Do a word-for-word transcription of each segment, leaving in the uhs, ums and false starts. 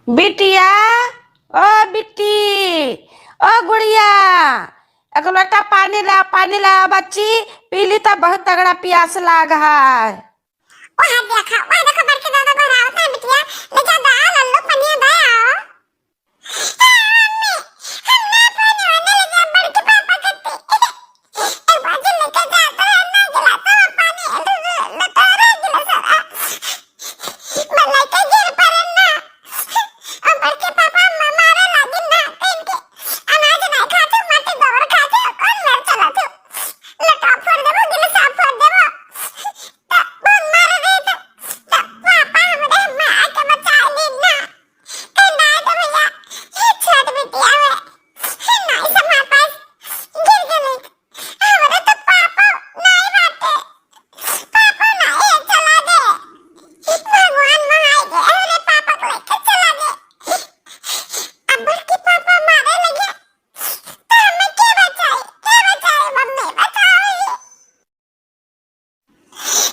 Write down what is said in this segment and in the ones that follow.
बिटिया, ओ बिट्टी, ओ गुड़िया, एक लोटा पानी ला, पानी ला बच्ची, पी ली तो बहुत तगड़ा पियास लाग है। वहाँ देखा, वहाँ देखा, बड़के दादा गोहरावत है बिटिया, ले जा दा, लल्लू पनिया दे आओ। ए मम्मी, हम ना पानी वाले ले जा, बड़के पापा कत्ते। एक बाल्टी लेके जात रहे ना, गिलास में पानी, ल-, ल-, लटोरा गिलास, आ, मैं लेके गिर पड़े ना। अब बड़के पापा म-, मारे लागिन ना, कहिन के अनाज नाहीं खाते, माटी गोबर खाते, कौन मेर चला तू? लटा फोड़ देबो, गिलास फोड़ देबो। त कौन मारे रहे त, त पापा हमरे माँ के बचा लेन ना। कहिन ना तो भैया, ये छोट बिटिया है, है ना, इसे मार पास गिर गए। हमरे तो पापा नाई बाटे। पापा नाई, चला दे। भगवान महाई दे, हमरे पापा को लेके चला दे। अब बड़के पापा मारे लगे, तो हमें के बचाई? के बचाई? मम्मी बचाओ ये।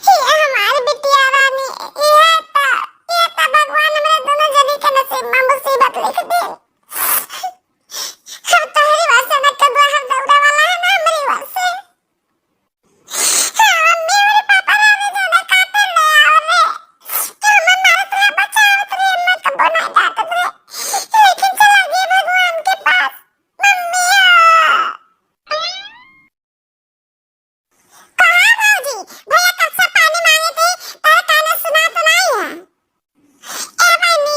हे हमार बिटिया रानी, ये तो, ये तो भगवान हमरे दोनों जनी के नसीब में मुसीबत लिख दे। हम तोहरी वास्ते न कदुआ, हम दौड़ा वाला है ना हमरी वास्ते। हाँ, मम्मी, हमरे पापा रानी ज्यादा काटे ले आओ रे। कि हमें मारत रहे, बचावत रहे, मैं कबो नहीं डांटत रहे। लेकिन चला गई भगवान के पास। मम्मी, कहाँ भौजी? भैया कब से पानी मांगे थे, तोरे काने सुना तो नहीं है। ए बहिनी,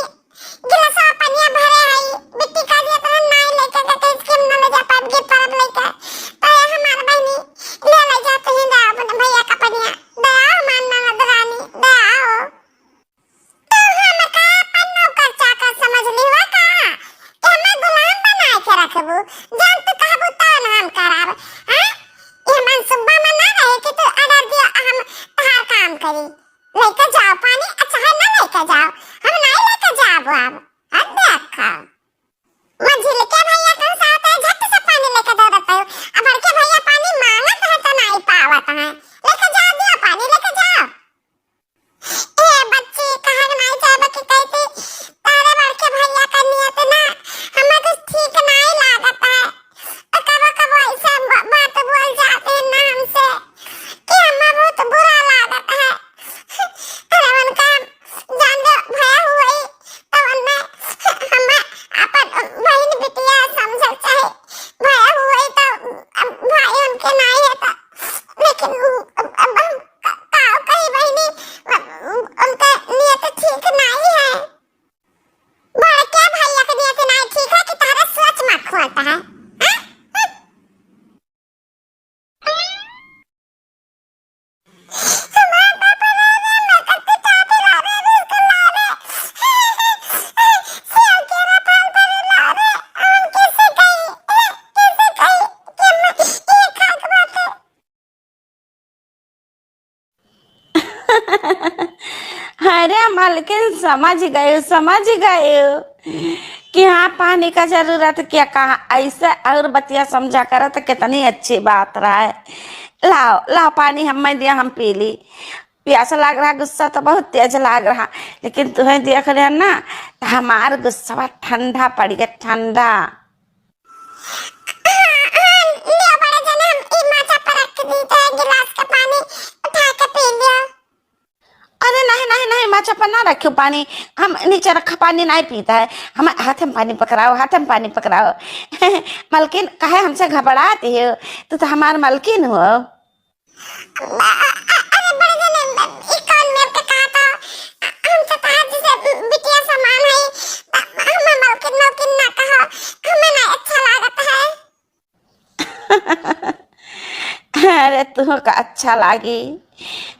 गिलासवा पनिया भरे हई, बिट्टी का दिया तो हम नाई लेके जाते, इसके हम न ले जा पाएब, गिर पड़ब लेके। तो ए हमार बहिनी, ले ले जा तू ही, दे अपन भैया का पनिया, दे आओ हमार ननद रानी, दे आओ। तू हमका अपन नौकर चाकर समझ ली हुआ का? कि हमें गुलाम बनाए के रखबू? जौन तू कहबू तौन हम करब। हैं? ये मनसूबा में ना रहे कि तू order दिया, हम तहार काम करी। लेके जाओ पानी, अच्छा है ना लेके जाओ। हम नहीं लेके जाबो अब। हद देखा। मझिलके भैया कौन सा होता है, झट से पानी लेके दौड़त हो। अब बड़के भैया पानी मांगत है तो नहीं पावत है। लेके जाओ, दिया पानी, लेके जाओ। ए बच्ची, कहाँ के नाई जाबे के कहती, तारे बड़के भैया का नियत ना, हमें कुछ ठीक नाई लागत है। तो कबो कबो ऐसे ब-, बात बोल जाते हैं ना हमसे कि हमें बहुत बुरा लागत है। अरे उनका जान दे भया हुई, तो उनमें हमें अपन बहन बिटिया समझ चाहे। भया हुई तो अब भाई उनके नाई है तो लेकिन उ-, अब, अब हम का, का कही बहिनी, अब उनका नियत ठीक नाई है। बड़के भैया के नियत नाई ठीक है कि तोहरा सोच मत खोलता है, हाँ? हमार पापा ला रे, मैं कत्ती चाबी ला रे, बिस्कुट ला रे, सेव के रफल भरी ला रे, हम किसे कही, किसे कही कि मैं ये खात बाटे। अरे मलकिन, समझ गयो, समझ गयो कि हाँ, पानी का जरूरत क्या, कहाँ ऐसे और बतिया समझा करत, कितनी अच्छी बात रहा है। लाओ, लाओ पानी हमें दिया, हम पी ली। प्यास लाग रहा, गुस्सा तो बहुत तेज लाग रहा, लेकिन तुहें देख लिया ना, तो हमार गुस्सा ठंडा पड़ गया, ठंडा। हाँ, हाँ, लियो बड़े जने, हम ई माचा पर रख दी थे गिलास के पानी, उठा के पी लियो। अरे नहीं, नहीं, नहीं, माचा पर ना रखियो पानी, हम नीचे रखा पानी नहीं पीता है, हम हाथ में पानी पकड़ाओ, हाथ में पानी पकड़ाओ। मलकिन, काहे हमसे घबराती हो? तू तो हमार मलकिन हो। अ-, अ-, अरे बड़े जने, ई कौन मेर के कहा था? अ-, हम तो तहार जैसे बिटिया समान है, अ-, हमें मलकिन मलकिन ना कहो, हमें ना अच्छा लागत है। अरे तुहका अच्छा लागी,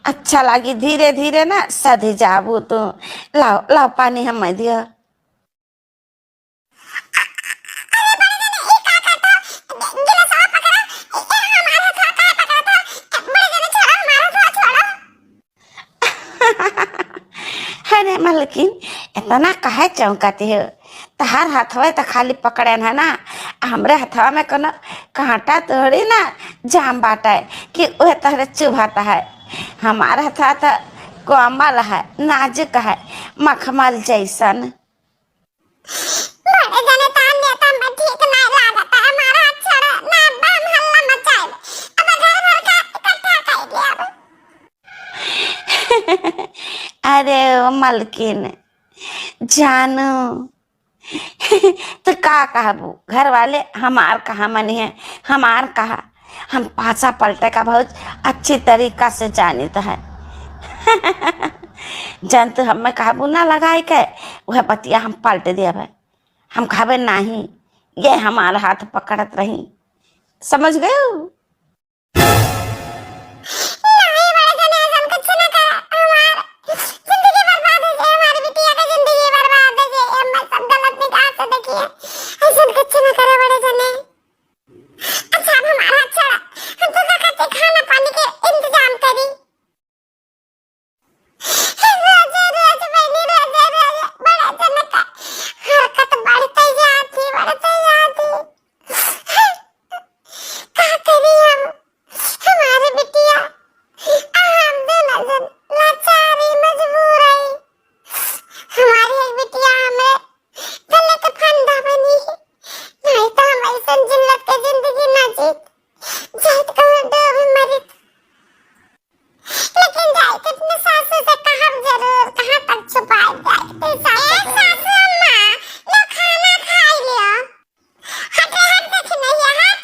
अच्छा लागी, धीरे धीरे ना सधी जाबू तू। लाओ, लाओ पानी हमें दियो। अरे बड़े जने, ई का करता? गिलासवा पकड़ा, ए, ए, हमार हथवा काहे पकड़ता? ए, बड़े जने, छोड़ो, हमार हथवा छोड़ो। अरे मलकिन, इतना काहे चौंकती हो? तहार हथवा तो खाली पकड़ेन है ना, हमरे हथवा में कोनो कांटा थोड़ी ना जाम बाटे कि वह तहरे चुभाता है। हमार हथवा तो कोमल है, नाजुक है, मखमल जैसन। अरे ओ मलकिन, जानू, तो का कहबू, घर वाले हमार कहा मनिहैं, हमार कहा। हम पासा पलटे का बहुत अच्छी तरीका से जानित है। जन तू हमें काबू ना लगाए के, वह बतिया हम पलट देबै। हम कहबे, "नहीं, ये हमार हाथ पकड़त रही।" समझ गयो? नहीं, बड़े जने, ऐसन कुछ ना करा। हमार जिंदगी बर्बाद हो जाए, हमारी बिटिया का जिंदगी बर्बाद हो जाए। ये हम सब गलत निगाह से देखिए, ऐसन कुछ ना करे, बड़े जने। अच्छा, अब हमारा हाथ छोड़ा, हम तो का खातिर खाना पानी के इंतजाम करी। रोजे रोज बहनी, रोजे रोज बड़े जने का हरकत बढ़ते जाती, बढ़ते जाती। का करी हम, हमारे बिटिया, आ हम दोनों जन लाचारी मजबूर आई। हमारी एक बिटिया हमरे गले के फंदा बनी, नहीं तो हम ऐसन जिल्लत के जिंदगी ना जीत, जाइत कहूँ डूब मरित। लेकिन जाइत अपने सासू से कहब जरूर, कहाँ तक छुपाए जाइत सासू से। सासू अम्मा, लो खाना खाई लियो। हटे, हट, देख नहीं, हट।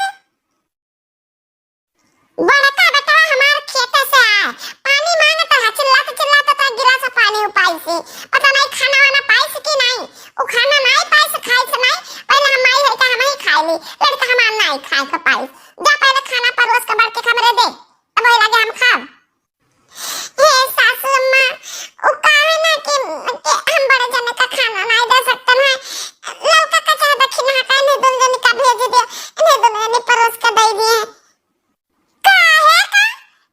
बड़का बेटवा हमार खेते से आए, पानी मांगत रहा, चिल्लात चिल्लात ओकरा गिलास पानी उपाइसी। पता नहीं खाना वाना पाइस कि नहीं, उ खाना नहीं पाइस, खाइस नहीं। पहले हम माई है का हम ही खाई ली, लड़का हमार नहीं खाए के पाइस। जा पहले खाना परोस के बड़के कमरे दे, तब वही लगे हम खाब। हे सासू अम्मा, उ काहे ना कि, कि हम बड़े जने का खाना नहीं दे सकते हैं। लड़का का चाहे दक्षिणा हटा, इन्हें दोनों जने का भेज दिया, इन्हें दोनों जने परोस के दे दिए। काहे का,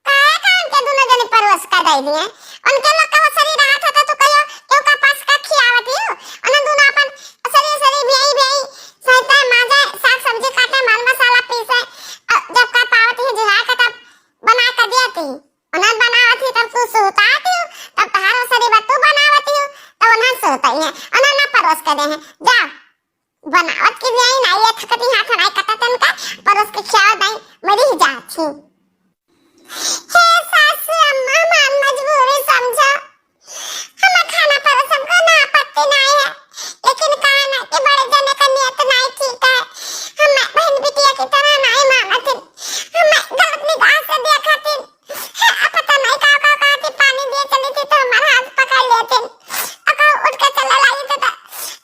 काहे का उनके दोनों जने परोस के दे दिए? उनके लोग का ओसरी रहत होता तो कहियो, केहू का पास का खियावत ही हो? उन्हें दोनों अपन ओसरी, ओसरी भेई, भेई, सहिता माजे, साग सब्जी काटे, मर मसाला पीसे, अ, जब का पावत ही जुगाड़ का तब बना के दिया थी। उन्हें बनावत ही तब तू सुहताती हो, तब तहार ओसरी बा तू बनावती हो, तब उन्हें सुहताई है, उन्हें ना परोस के दे हैं। जा, बनावत के भी आई ना, ये थकती हाथ ना कटा तन का, परोस के खियाओ दाई, मरी ही जात ही। हे सासू अम्मा, हमार मजबूरी समझो। हमें खाना परोसम को ना आपत्ति नहीं है, लेकिन कहा ना कि बड़े जने का नियत नहीं ठीक है। हम बहन बिटिया की तरह नहीं मानत हैं, हमें गलत निगाह से देखत हैं। अब पता नहीं का, का, का थी, पानी दिए चली थी तो हमारा हाथ पकड़ लेते। अगर उठ के चला लाई तो, तो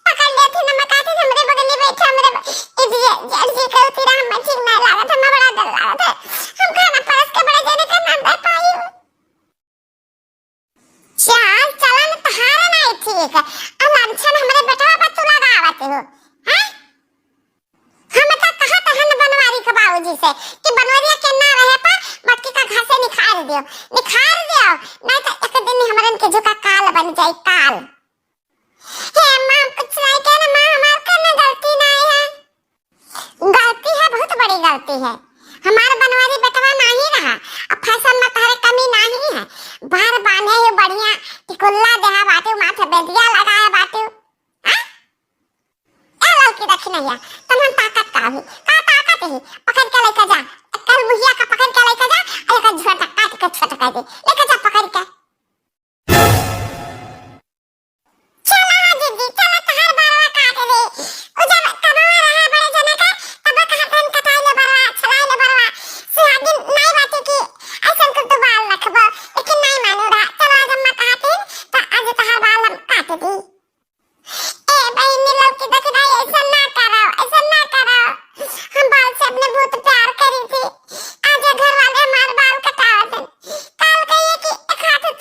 पकड़ लेते ना, मैं कहती हमरे बगल में बैठे, हमरे ब-, ए जी, ए जी, ए जी, कहती रहा, "हमें ठीक नहीं लागत, हमें बड़ा डर लागत है। हम खाना परोस के बड़े जने का नाम दे पाई।" चाल चलन तहार नहीं ठीक है, आ लांछन हमरे बेटवा पर तू लगावत हो, हैं? हम तो कहत हन बनवारी के बाबूजी से कि बनवरिया के ना रहे पर मटकी का घासे निखार दियो, निखार दियो, नहीं तो एक दिन हमरन के झुका काल बन जाई, काल। हे माँ, हम कुछ नहीं कहना, माँ, हमार कौनो गलती नहीं है। गलती है, बहुत बड़ी गलती है। हमार बनवारी बेटवा नहीं रहा, अब फैशन में तहरे कमी नहीं है। बार बांधे हो बढ़िया टिकुल्ला देहा बाटे, माथे बेदिया लगाए बाटे, हाँ? ए ललकी दखिनैया, तनहन ताकत का हुई? का ताकत ही? पकड़ के लेके जा, एक कल बुढ़िया का पकड़ के लेके जा, और एक झोटा काट के छोट कर दे, लेके जा पकड़ के। चला दीदी, चला तहार बरवा काट दे। उ जब कमावा रहा बड़े जने का, तब कहा तन कटाई ले बरवा, छलाई ले बरवा। सुहागिन नहीं बाटे की ऐसन कुल तू बाल रखबो, लेकिन नहीं मानू रहा। चला आज अम्मा कहती, तो आज तहार बाल हम काट दी। ए बहिनी ललकी दखिनैया, ऐसा ना करो, ऐसा ना करो। हम बाल से अपने बहुत प्यार करी थी। आज ये घर वाले हमार बाल कटावत हैं। काल कहिए कि एक हाथ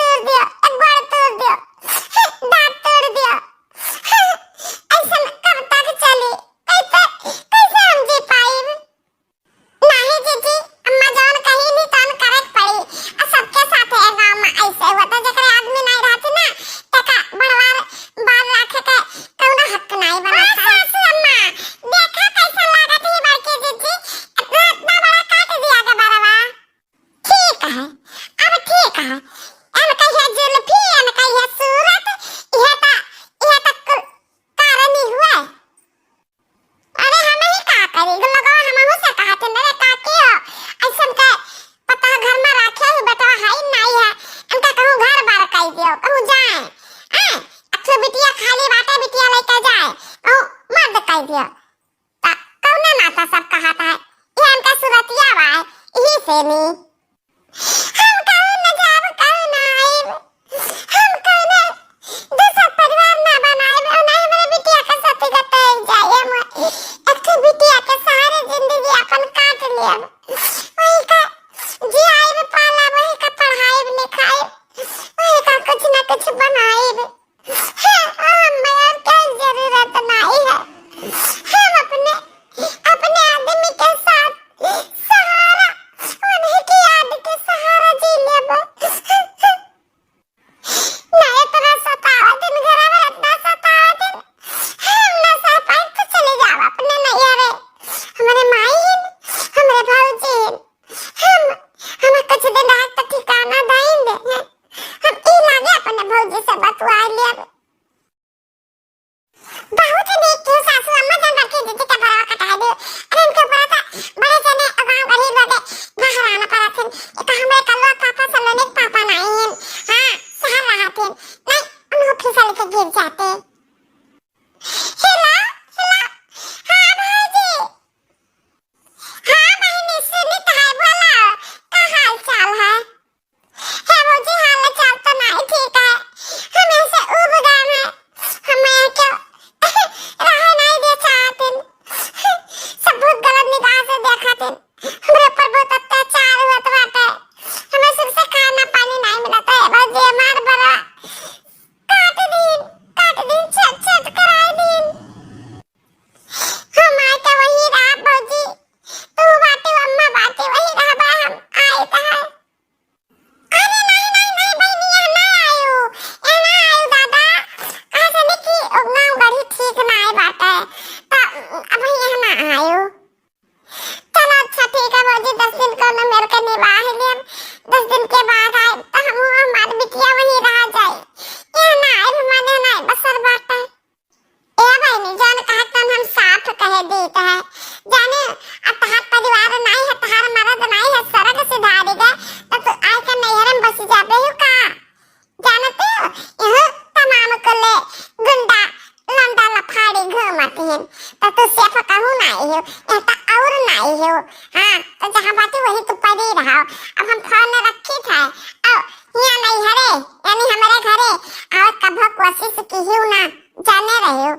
दिया। त कौना नाता सब कहत है? ये हमका सुरतिया बा, यही से नी। हम कहूँ न जाब, कहूँ न आइब। हम कौनो दूसर परिवार ना बनाइब, और ना हमरे बिटिया के साथे कतई जाए। हम एक ठो बिटिया के सहारे जिंदगी अपन काट लेब। वही का जियाइब पालब, वही का पढ़ाइब लिखाइब, वही का कुछ ना कुछ बनाइब। हाँ, हमें और कोई जरूरत नहीं है। हम अपने, अपने आदमी के साथ सहारा, उन्हीं की याद के सहारा जी लेब। ना इतना सतावा दिन, घर में इतना सतावा दिन, हम ना सह पाए तो चले जाओ अपने नैहरे। हमारे माई हिन, हमारे भौजी हिन, हम, हम कुछ दिन रह तो ठिकाना दाइन दे हैं। हम ई लागे अपने भौजी से बतुआ लेब। बहुत नीक के सासू अम्मा जान बड़की दीदी के भरवा कटाए दे। अरे इनके ऊपर तो बड़े जने गाँव गरीब लोग बहराना पड़त हन। एक हमरे कलवा पापा सलोनी के पापा नहीं हन। हाँ, शहर रहत हन। नहीं, उन्हों फिसल के गिर जाते। हेलो, हेलो। हाँ भौजी। हाँ बहिनी, सुनित है, बोला, का हाल चाल है? हे भौजी, हाल चाल तो नहीं ठीक है, हम ऐसे उब गए हैं, हम यहाँ क्यों रहे नहीं दे चाहते, सब बहुत गलत निगाह से देखत हैं, हमरे ऊपर बहुत अत्याचार होत बाटे, हमें सुख से खाना पानी नहीं मिलत है भौजी, हमार बड़ा काट दिन, काट दिन, छेद छेद कराए दिन। हम आए तो वही रहा भौजी, तू बाटे अम्मा बाटे वही रहबा, हम आए तो है। अरे नहीं, नहीं, नहीं बहिनी, यहाँ ना आयु, यहाँ ना आयु दादा, कहाँ से नहीं कि गाँव गढ़ी ठीक ना आए बाटे, तो अब यहाँ ना आयु। चलो अच्छा ठीक है भौजी, दस दिन का ना मेरे के निबाह लेब, दस दिन के बाद आए तो हम हमार बिटिया वही रह जाए, यहाँ ना आए, हमारे यहाँ ना आए, बसर बाटे। ए बहिनी, जौन कहत तन हम साफ कहे देत है, जाने, आ तहार परिवार नाई है, तहार मरद नाई है, सरग सिधारी गए, त तू आए के नैहर में बस जाबे हो का? जानते हो, यह तमाम कुले गुंडा, लंडा, लफाड़ी घूमत हैं, त तू सेफ कहूँ नाई हो, यह त और नाई हो। हाँ, तो जहाँ बाटी वहीं तू पड़ी रहो। अब हम फोन रखी था, अब यहाँ नैहरे, यानी हमारे घरे, और कभो कोशिश की ही ना, जाने रहे हो।